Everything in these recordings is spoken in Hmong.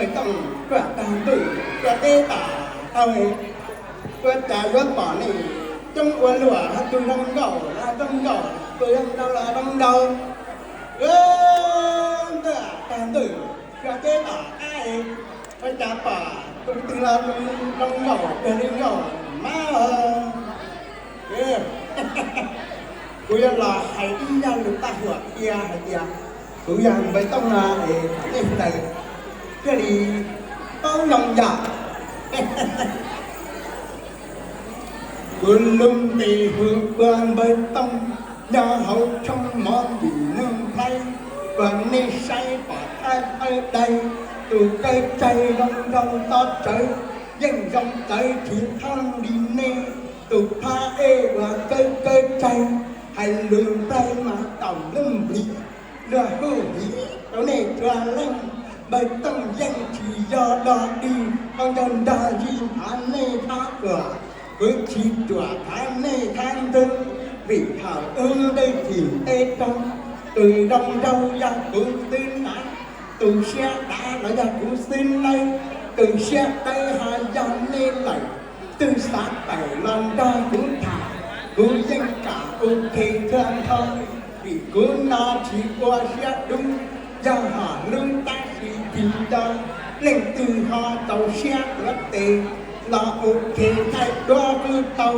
Npawg Tooj tuaj tag ntuj, tuaj teb tom tau, ua cas yuav pom nej coob ua luaj, ho tus zoo nkauj los zoo nkauj, tus zoo ntau los zoo ntau. Tuaj tag ntuj, tuaj teb tom qab, ua cas pom tus twg los tus zoo nkauj kawg li nkauj mas. Kuv yuav los hais ib zaj lus paj huam qhia hais tias kuv yog Npawg Tooj no es kom nej sawv daws thiaj li paub zoo yom. Kuv lub npe hu ua Npawg Tooj, nyob hauv tshooj mov vim neeg Nplhaib, uas nej saib pom thawj thawj daim, tus kawg tsawg zoo nraug tob tsawv, yeej zoo txawv tsis thooj li nej. Tus phab ej uas kawg kawg tsawg, hais lus Nplhaib mas tau lub nplig, luag hu hiv rau nej txhua leej. Npawg Tooj yeej tsis yog dog dig, qhov ncauj nrog zis thov nej thab kuam, kuv tsis ruam thov nej thab ntxub, vim thaum ub ntej tim teb roob, tus zoo nraug yog kuv xwb na, tus siab dav los yog kuv xwb nawb, tus siab dawb ho yog nej lawm. Twb xav tawm los nrog kuv tham, kuv yeej kam ua ke kawg nkaus, vim kuv no tsis ua siab dub, yog hom lub tab sis tsis nco. Leej twg ho txaus siab tuav tes los ua ke thaij duab kuj tau,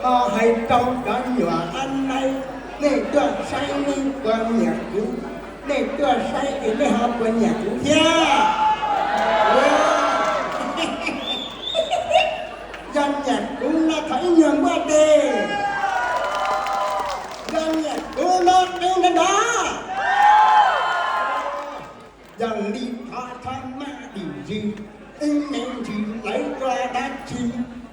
ho hais rau cov nyuam hab naib, nej tuaj saib nej puas nyiam kuv, nej tuaj saib es nej ho puas nyiam kuv thiab? Yog nyiam kuv no thov ib nyuag npuaj tes. Yog nyiam kuv no qw nrov nrov. Yog li thov txhob maj dim zis, ib me